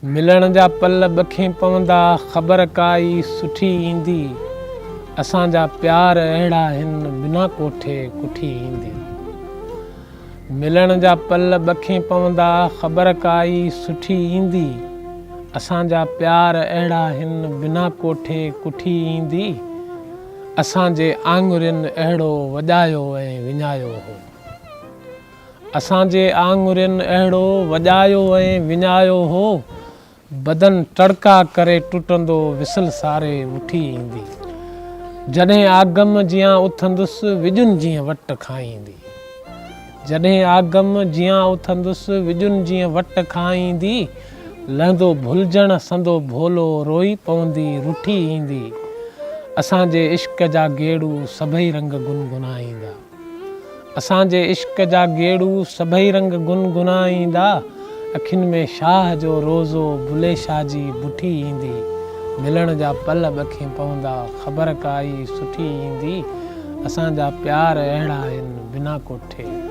ملڻ جا پل ٻکين پوندا، خبر ڪائي سٺي ايندي. اسان جا پيار اهڙا هن، بنا ڪوٺي ڪٺي ايندي. ملڻ جا پل ٻکين پوندا، خبر ڪائي سٺي ايندي. اسان جا پيار اهڙا هن، بنا ڪوٺي ڪٺي ايندي. اسان جي آڱرين اهڙو وڄايو ۽ وڃايو هو. اسان جي آڱرين اهڙو وڄايو ۽ وڃايو هو، بدن ٽڙڪا ڪري ٽٽندو وسل ساري وٺي ايندي. جڏهن آگم جيان اٿندس وڄن جيئن وٽ کائيندي. جڏهن آگم جيان اٿندس وڄن جيئن وٽ کائيندي. لهندو ڀلجڻ سندو ڀولو روئي پوندي رٺي ايندي. اسان جي عشق جا گيڙو سڀئي رنگ گنگنائيندا. اسان جي عشق جا گيڙو سڀئي رنگ گنگنائيندا، اکين ۾ شاهه جو روضو بلي شاهه جي بٺي ايندي، ملڻ جا پل ٻکين پوندا، خبر ڪائي سٺي ايندي، اسان جا پيار اهڙا هن بنا ڪوٺي.